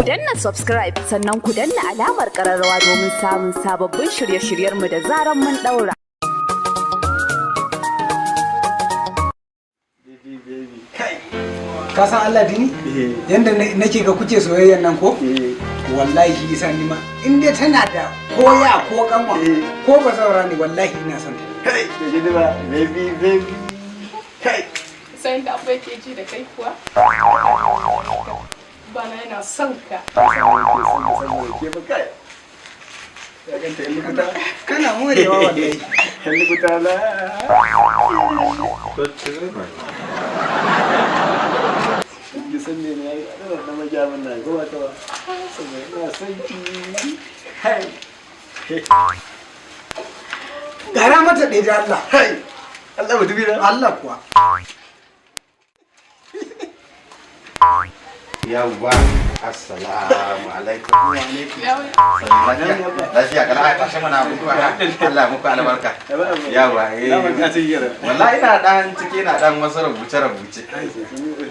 Danna subscribe, sannan ku danna alamar kararrawa domin samun sababbin shirye-shiryenmu da zaran mun daura. Baby, baby. Kai. Ka san Allah, Dini? Eh. Yanda nake ga kuke soyayyan nan ko? Eh. Wallahi isa ni ma in dai tana da koya ko kanwa Eh. ko bazawara ne, wallahi ina son ta. Kai, da gidi ba. Baby, baby. Kai. San da abu yake ji da kai kuwa, bana yana son ka. Ka san wani ke son da saboda ke ba kai. Ya ganta yan lukuta. Kana morewa wallahi. Yan lukuta la. Ki san me ne ai ana da magiya min na ko ba ta ba. Saboda ina son ki. Kai. Gara mata ɗaya da Allah. Kai. Allah mutum na. Allah kuwa. Yawwa, assalamu alaikum. Ya. Lafiya kana ai tashi mana muku, Allah muku albarka. Yawwa, eh. Ka ci yara. Wallahi ina dan ciki, ina dan wasu rubuce rubuce.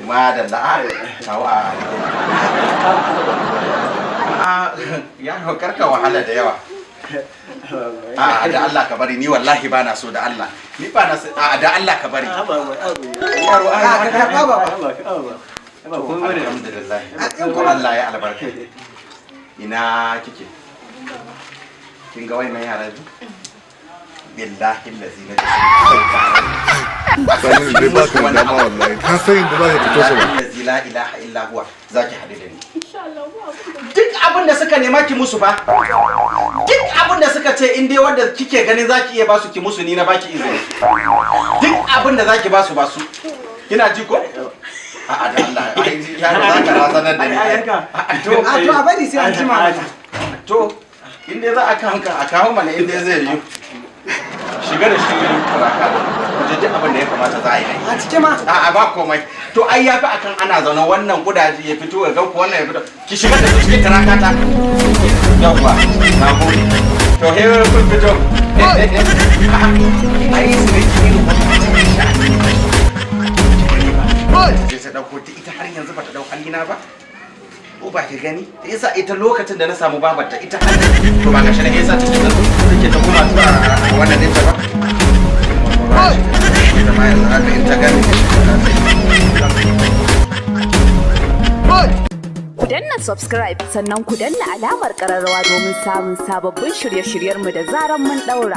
Madalla, a kawo a a ya karka wahala da yawa. A da Allah ka bari, ni wallahi ba na so, da Allah. Ni ba na so, a da Allah ka bari. Yaro A ka karɓa ba. Alhamdulillah. Allah ya albarka. Ina kike? Kin ga wayannan yara biyu? Billahi allazi na Sanin dai ba ka da dama wallahi. Ka san inda za ka fito su ba. Allazi la ilaha illa huwa, zaki hadu da ni. Insha Allah ba abin da Duk abin da suka nema ki musu fa. Duk abin da suka ce, in dai wanda kike ganin zaki iya basu, ki musu, ni na baki izini. Duk abin da zaki basu, basu. Kina ji ko? A'a, da Allah, ai yaro zaka razanar da ni. A'a, to. A to, a bari sai an jima mata. To, in dai za a kawo ka, a kawo mana in dai zai yi. Shiga da shi raka. Ku je, duk abin da ya kamata za a yi. A cike ma. A'a, ba komai. To ai yafi akan ana zaune, wannan kudaje ya fito ya ga ku, wannan ya fito. Ki shiga da su cikin taraka ta. Yawwa, na gode. To he kun fito. Ai sai ki yi wannan sha'ani. Sai ta dauko ta, ita har yanzu bata dau halina ba. Ko ba ki gani? Ta yasa ita lokacin da na samu babarta, ita har to ba gashi na yasa take ta kuma a wannan ɗinta ba. Ita ma yanzu haka in ta gani ta. Ku danna subscribe, sannan ku danna alamar kararrawa domin samun sababbin shirye-shiryenmu da zaran mun daura.